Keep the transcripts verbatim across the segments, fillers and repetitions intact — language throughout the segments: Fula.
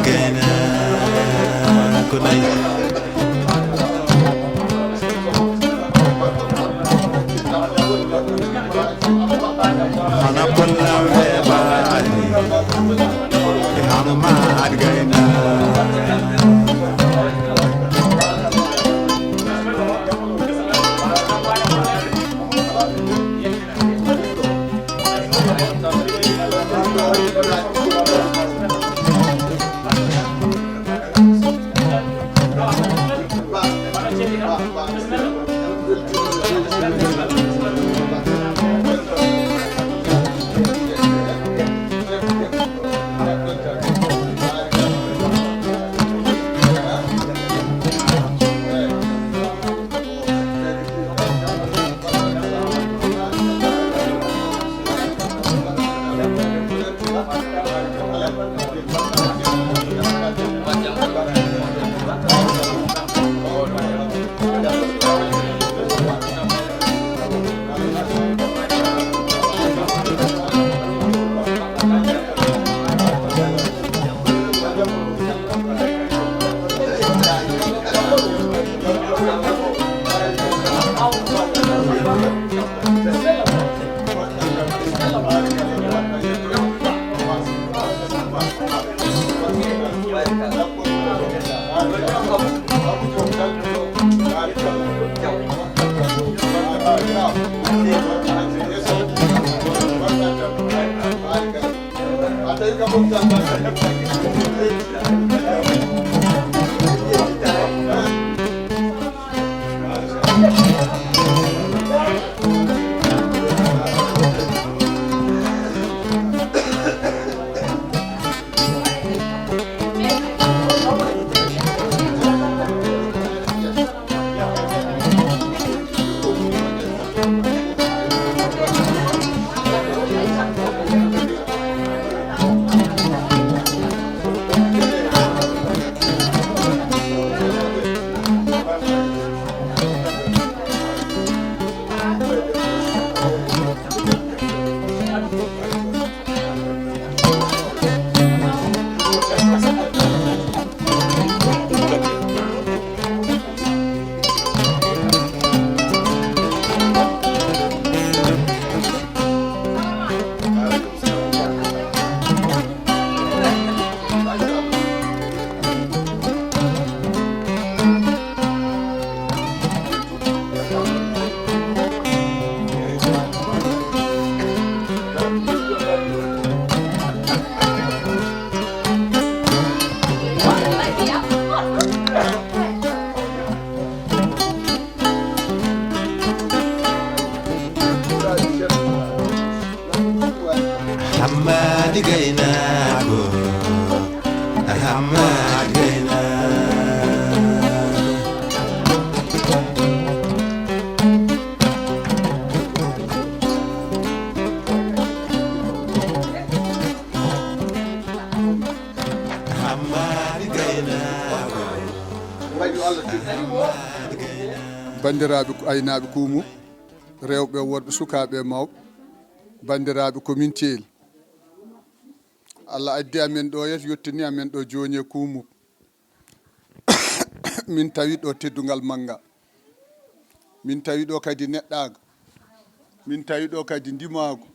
Gayna ko nayi. Hana kolla weɓaani. E hano ma ad gayna. Hammadi Gaynako, Hammadi Gaynako. Hammadi Gaynako. Banndiraaɓe aynaaɓe Kuumu, rewɓe e worɓe, sukaaɓe e mawɓe, banndiraaɓe ko min Thiel. Allah addi amen ɗo, yet yottini amen ɗo jooni e Kuumu. Min tawi ɗo teddungal mannga. Min tawi ɗo kadi neɗɗaagu. Min tawi ɗo kadi ndimaagu.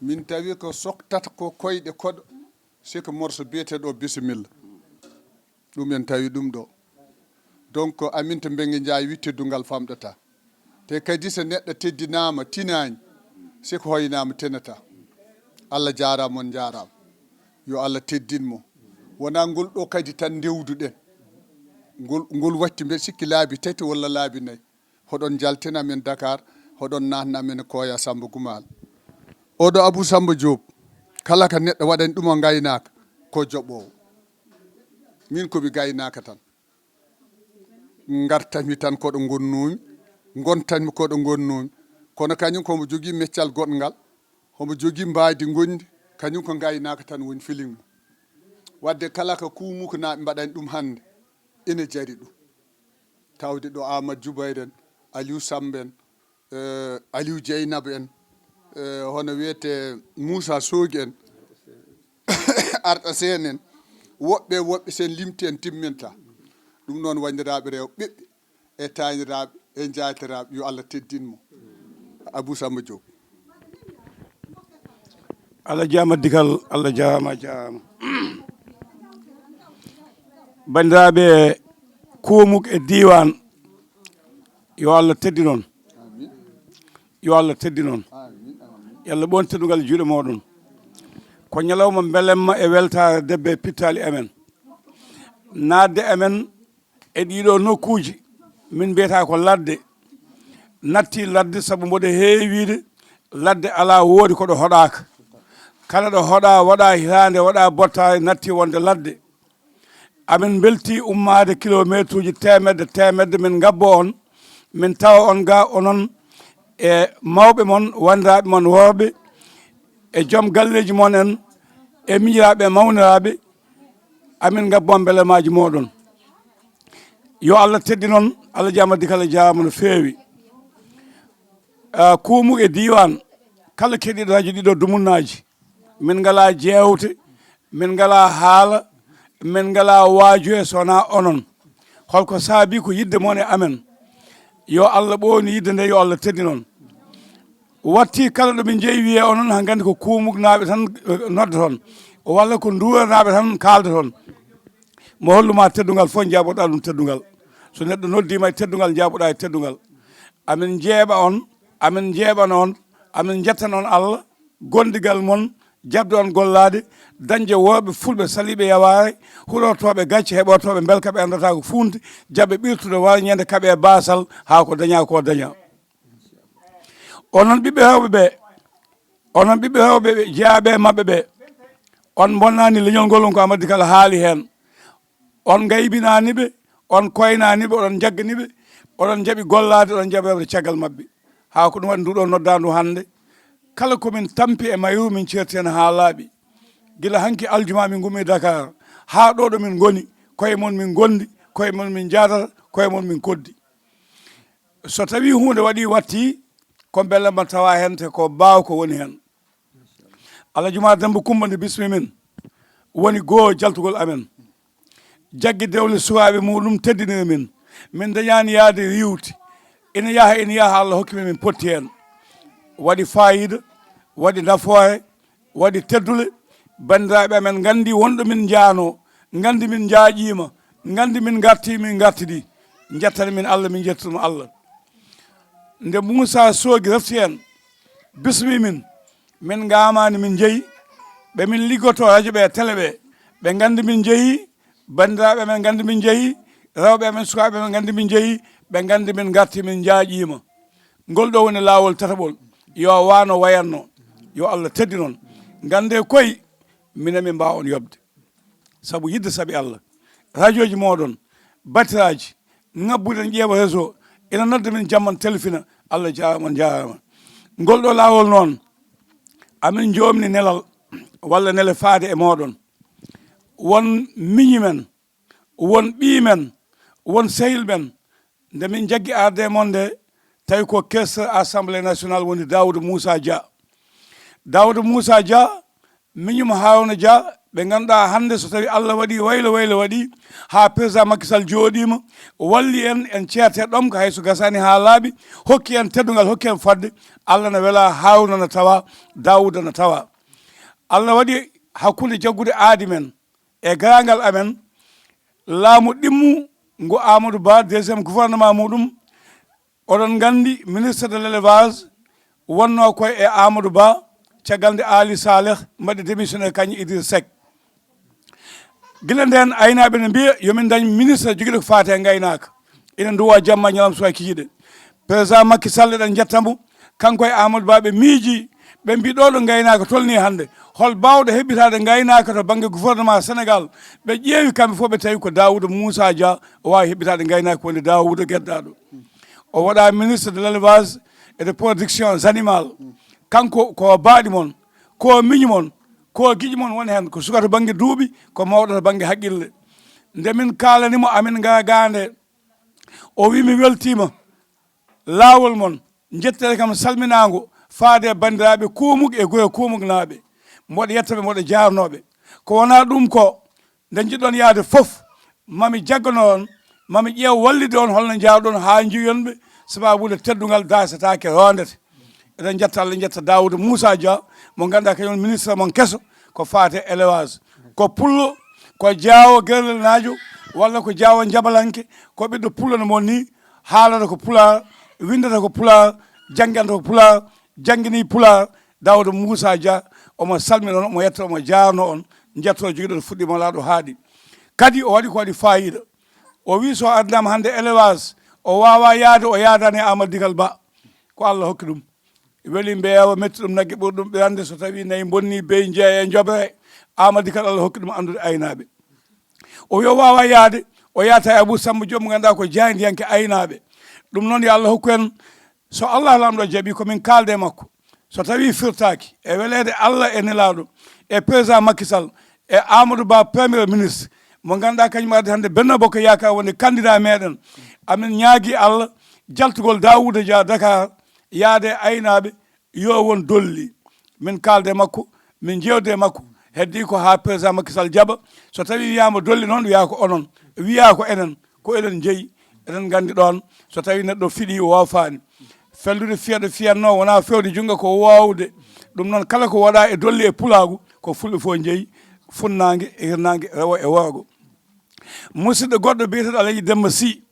Min tawi ko soktata ko koyɗe koɗo, c'est que morso biyeteeɗo bisimilla. Ɗum en tawi ɗum ɗo. Donc, amin to Mbengue Ndiaye wi teddungal famɗata. Te kadi so neɗɗo teddinaama, tinaani, c'est que hoynaama, tenata. Allah jaaraama, on njaaraama. Yo Allah teddin mo. Wonaa ngol ɗo kadi tan ndewduɗen. Ngol, ngol watti mbeɗa sikki laabi tati walla laabi nayi. Hoɗon njaltina men Dakar, hoɗon naatna men Koya Samba Gumal. Oɗo Abou Samba Diop, kala ka neɗɗo waɗani ɗum o ngaynaaka, ko joɓoowo. Min ko mi gaynaaka tan. Ngartanmi tan ko ɗo ngonnoomi, ngontanmi ko ɗo ngonnoomi. Kono kañum ko mo jogii meccal goɗngal, homo jogii mbaadi ngonndi, kañum ko ngaynaaka tan woni feeling mum. Wadde kala ko Kuumuknaaɓe mbaɗani ɗum hannde, ene jari ɗum. Tawde ɗo Amadou Djoubair en, Aliou Samba en, eh, Aliou Dieynaba en, eh, hono wiyetee Moussa Sogi en, Arta Seen en, woɓɓe e woɓɓe, sen limti en timminta. Ɗum noon, wanndiraaɓe rewɓe, ɓiɓɓe e taaniraaɓe e njaatiraaɓe, yo Allah teddin mo. Abou Samba Diop. Allah jaama dikal, Allah jaama, jaama. Banndiraaɓe Kuumuk e diiwaan, yo Allah teddin on. Yo Allah teddin on. Yo Allah ɓoon teddungal juuɗe mooɗon. Ko ñalawma mbelemma e weltaare debbe e pittaali amen. Naatde amen e ɗiɗo nokkuuji, min mbiyata ko ladde. Natti ladde sabu mboɗo heewi wiide, ladde alaa woodi ko ɗo hoɗaaka. Kala ɗo hoɗa, waɗa hitaande, waɗa bottaari, natti wonde ladde. Amin mbelti ummaade kilomeetruuji teemedde, teemedde, min ngabbo on, min tawa on ga, onon e mawɓe mon, wanndiraaɓe mon worɓe, e joom galleeji mon en, e miñiraaɓe e mawniraaɓe, amin ngabbo on mbelemaaji mooɗon. Yo Allah teddin on, Allah jaama dikal, jaama no feewi. Ah, Kuumuk e diiwaan, kala keɗiiɗo radio ɗiɗo dumunnaaji, min ngalaa jeewte, min ngalaa haala, min ngalaa waajuye so wonaa onon. Holko saabii ko yiɗde mon e amen. Yo Allah ɓooni yiɗde nde, yo Allah teddin on. Watti kala ɗo min njeyi wiyee onon, haa nganndi ko Kuumuknaaɓe tan, eh, nodda toon. Walla ko Nduuranaaɓe tan kaalda toon. Mo hollu ma teddungal fof, njaaboɗaa ɗum teddungal. So neɗɗo noddiima e teddungal, njaaboɗaa e teddungal. Amin njeeɓa on, amin njeeɓana on, amin njettana on Allah, gondigal mon, jaɓde on gollaade, dañde worɓe fulɓe saliiɓe yawaare, huɗortooɓe gacce, heɓortooɓe mbelka, ɓe anndataa ko fuunti, jaɓɓe ɓirtude warñeende, kaɓe e baasal, haa ko dañaa ko dañaa. Onon ɓiɓɓe rewɓe ɓe, onon ɓiɓɓe rewɓe ɓe, jeyaaɓe e maɓɓe ɓe, on mbonnaani leñol ngol, on ko Amadu Kala haali heen. On ngaybinaani ɓe, on koynaani ɓe, oɗon njaggani ɓe, oɗon njaɓi gollaade, oɗon njaɓi rewde caggal maɓɓe. Haa ko ɗum waɗi nduɗo noddaandu hannde. Kala ko min tampi e mayru, min ceerti heen haa laaɓi. Gila hanki aljuma min ngumi Dakar, haa ɗo ɗo min ngoni, koye mon min ngondi, koye mon min njaadata, koye mon min koddi. So tawii huunde waɗii watti, ko mbele ma tawa heen te ko baaw ko woni heen. Alhaji Umar Demba Kumba nde bismi min, woni goo jaltugol amen. Jaggi dewle sukaaɓe muɗum teddiniri min. Min dañaani yahde riiwti. Ina yaha, ina yaha, Allah hokki min, min potti heen. Waɗi faayiida, waɗi nafoore, waɗi teddule. Banndiraaɓe amen nganndi wonɗo min njaano, nganndi min njaaƴiima, nganndi min ngarti, min ngartidi. Njettani min Allah, min njettu ɗum Allah. Nde Muusa Soogi refti en, bismi min, min ngaamaani min njeyi, ɓe min liggotoo radio ɓe e télé ɓe, ɓe nganndi min njeyi, banndiraaɓe amen nganndi min njeyi, rewɓe amen, sukaaɓe amen nganndi min njeyi, ɓe nganndi min ngarti, min njaaƴiima. Ngol ɗo woni laawol tataɓol, yo wano wayanno, yo Allah teddin on. Nganndee koy, minen min mbaawa on yoɓde. Sabu yiɗde sabi Allah. Radiooji mooɗon, batiraaji, ŋabbude ne ƴeewa réseau, ina nodda min jamma, telefina. Allah jaaraama, on njaaraama. Ngol ɗo laawol noon, amin njoomni nelal, walla nele faade e mooɗon. Won miñi men, won ɓii men, won sehil men, nde min jaggi arde e mon nde, tawi ko questeur Assemblée nationale woni Daouda Moussa Dia. Daouda Moussa Dia, miñum Harouna Dia, ɓe ngannduɗaa hannde so tawi Allah waɗi waylo waylo waɗi, haa président Macky Sall jooɗiima, walli en, en ceerte ɗom ko hay so gasaani haa laaɓi, hokki en teddungal, hokki en fodde. Allah na wela, Harouna na tawa, Daouda na tawa. Allah waɗi hakkunde jaggude aadi men e garangal amen, laamu ɗimmu ngu Amadou Ba, deuxième gouvernement muɗum, oɗon nganndi, ministre de l'élevage wonnoo koye e Amadou Ba, caggal nde Ali Saleh mbaɗi démissionnaire, kañum Idrissa Seck. Gila ndeen, aynaaɓe ne mbiya yo min ndañ ministre jogiiɗo ko faati e ngaynaaka. Ina nduwa jamma ñalawma suwa kikiiɗe. Président Macky Sall, eɗen njetta mo, kanko e Amadou Ba, ɓe miiji, ɓe mbi ɗo ɗo ngaynaaka tolni hannde, hol baawɗo heɓɓitaade ngaynaaka to bannge gouvernement Sénégal? Ɓe ƴeewi kamɓe fof, ɓe tawi ko Daouda Moussa Dia o waawi heɓɓitaade ngaynaaka, woni Daouda Gueddaaɗo. O waɗa ministre de l'élevage et de production animale. Kanko ko baaɗi mon, ko miñi mon, ko giƴi mon woni heen, ko suka to bannge duuɓi, ko mawɗo to bannge haqqille. Nde min kaalani mo amin ngara ga nde, o wi mi weltiima laawol mon, njettere kam salminaango faade e banndiraaɓe Kuumuk e gure Kuumuknaaɓe. Mboɗo yetta ɓe, mboɗo jaarnoo ɓe. Ko wonaa ɗum ko, Nde njiɗɗon yahde fof, mami jaggano on, mami ƴeew wallide on, holno njaawɗon haa njiyon ɓe, sababude teddungal daasetaake roondete. Eɗen njetta Allah, njetta Daawuda Muusa Dia, mo ngannduɗaa kañum ministre mon keso, ko faate élevage. Ko pullo, ko jaawo gerlenaajo, walla ko jaawo jabalanke, ko ɓiɗɗo pullo no mon ni, haalata ko pulaar, winndata ko pulaar, jannganta ko pulaar, janngini pulaar. Daawuda Muusa Dia, omo salmina on, omo yetta, omo jaarno on, njetto jogiɗo fuɗɗiima laaɗo haaɗi. Kadi o waɗi ko waɗi faayiida. O wi so addanaama hannde élevage, o waawaa yahde, o yahdani Amadou Digal Ba. Ko Allah hokki ɗum. Weli mbeewa, metti ɗum, nagge ɓuri ɗum ɓirande, so tawi nayi bonni, beyi jeeya, njoɓre. Amadou Digal, Allah hokki ɗum anndude aynaaɓe. O wi o waawaa yahde, o yahata e Abou Samba Diop mo ngannduɗaa ko jaayndiyanke aynaaɓe. Ɗum noon yo Allah hokku en, so Allah Laamɗo jaɓi ko min kaalda e makko. So tawi firtaaki e weleede Allah e nelaaɗo e président Macky Sall e Amadou Ba premier ministre mo ngannduɗaa kañum addi hannde Benno Bokk Yaakaar woni candidat meɗen. Amin ñaagi Allah jaltugol Daouda Dia Dakar yaade aynaaɓe yo won dolli. Min kaalda e makko, min jeewda e makko. Heddi ko haa président Macky Sall jaɓa. So tawi wiyaama dolli noon, wiyaa ko onon, wiyaa ko enen, ko eɗen njeyi, eɗen nganndi ɗoon. So tawi neɗɗo fiɗi, woofaani. Fellude fiya ɗo fiyatnoo, wonaa fewde junngo, ko woowde. Ɗum noon, kala ko waɗaa e dolli e pulaagu, ko fulɓe fof njeyi, funnaange e hirnaange, rewo e worgo. Musidɗo goɗɗo biyeteeɗo Alaji Demba Sy,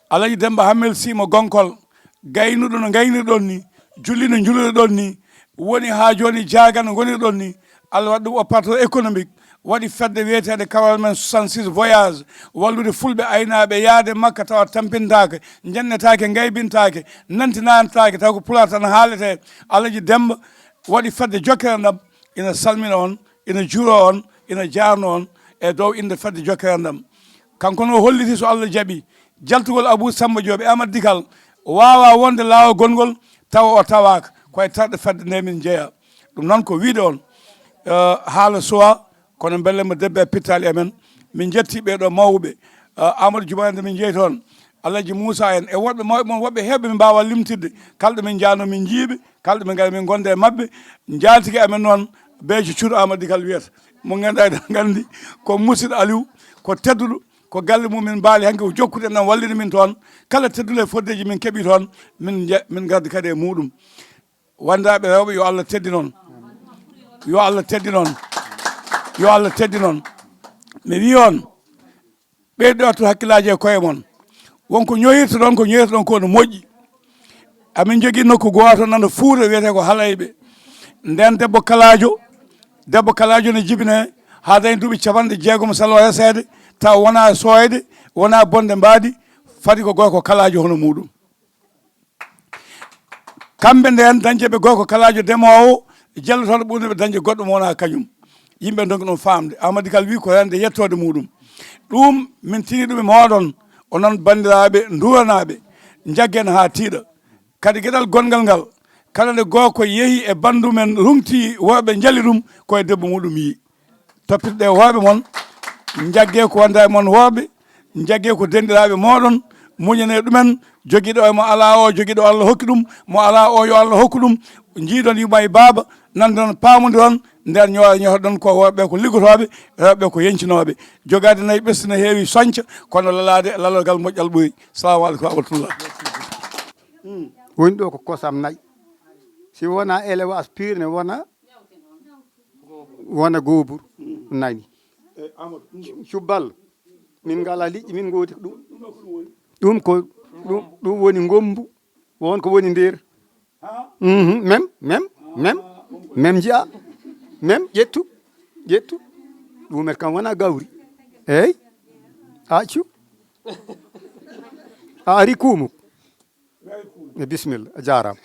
Alaji Demba Hammel Sy mo Gonkol, gaynuɗo no ngaynirɗon ni, julli no njulirɗon ni, woni haa jooni jaaga no ngonirɗon ni. Allah waɗi ɗum opérateur économique, waɗi fedde wiyeteende Kawral Men soixante-six Voyage, wallude fulɓe aynaaɓe yahde Makka tawa tampintaake, njennetaake, ngaybintaake, nantinantaake, taw ko pulaar tan haaletee. Alaji Demba waɗi fedde jokkere enɗam, ina salmina on, ina juuro on, ina jaarno on e dow innde fedde jokkere enɗam. Kanko no holliti, so Allah jaɓi, jaltugol Abou Samba Diop e Amadou Digal waawaa wonde laawol gonngol tawa o tawaaka. Ko e terɗe fedde nde min njeyaa. Ɗum noon ko wiyde on, eh, haala suwaa, kono mbele mo debbo e pittaali e men. Min njetti ɓee ɗoo mawɓe, eh, Amadou Diouma en, nde min njeyi toon, Alaji Moussa en, e woɗɓe mawɓe mon, woɗɓe heewɓe min mbaawaa limtidde. Kala ɗo min njahnoo, min njiyii ɓe, kala ɗo min ngari, min ngonda e maɓɓe. Njaaltike amen noon, Beejo Cuur Amadou Digal wiyata, mo ngannduɗaa, eɗen nganndi ko musidɗo Aliou, ko tedduɗo, ko galle mum min mbaali hanki, o jokkude en ɗam, wallini min toon. Kala tedduɗo e foddeeji min keɓi toon, min nje-, min ngardi kadi e muɗum. Wanndiraaɓe rewɓe, yo Allah teddin on. Yo Allah teddin on. Yo Allah teddin on. Mi wii on, ɓeydo wattu hakkillaaji e koye mon. Won ko ñoyirta ɗon, ko ñoyirta ɗon ko no moƴƴi. Amin njogii nokku gooto nana Fuuta, wiyetee ko Halayɓe. Nden debbo kalaajo, debbo kalaajo ne jibinee haa dañi duuɓi capanɗe jeegom salwa reseede, taw wonaa sooyde, wonaa bonde mbaadi, fadi ko gorko kalaajo hono muɗum. Kamɓe nden dañde ɓe gorko kalaajo demoowo, jellotooɗo ɓurde ɓe dañde goɗɗo mo wonaa kañum. Yimɓe ndonki ɗum faamde. Amadou Digal wii ko rende yettoode muɗum. Ɗum min tini ɗum e mooɗon, onon banndiraaɓe nduuranaaɓe, njaggen haa tiiɗa. Kadi geɗal gonngal ngal, kala nde gorko yehi e banndu men, ruŋti worɓe njali ɗum, ko e debbo muɗum yiyi. Toppitoɗe worɓe mon, njagge ko wonda e mon worɓe, njagge ko denɗiraaɓe mooɗon, muñane ɗumen, jogiiɗo e mo alaa o, jogiiɗo Allah hokki ɗum, mo alaa o yo Allah hokku ɗum, njiiɗon yumma e baaba, nanndon, paamondiron, nden ñoora ñotoɗon ko worɓe ko liggotooɓe, rewɓe ko yencinooɓe. Jogaade nayi ɓesdi ne heewi soñca, kono lalaade lalorgal moƴƴal ɓuri. Salamu aleykum wa rahmatullah. Woni ɗo ko kosam nayi. Si wona élevage pur ne wona, wona gobur nani. Cubbal, min ngala liƴƴi, min ngodi ko ɗum. Ɗum ko, ɗum, ɗum woni ngombu, won ko woni nder. Mhm, mem, mem, mem, mem njiya, mem ƴettu, ƴettu. Ɗumet kam wona gawri. Eyyi, accu. A ari kuumu. E bisimilla, a jaaraama.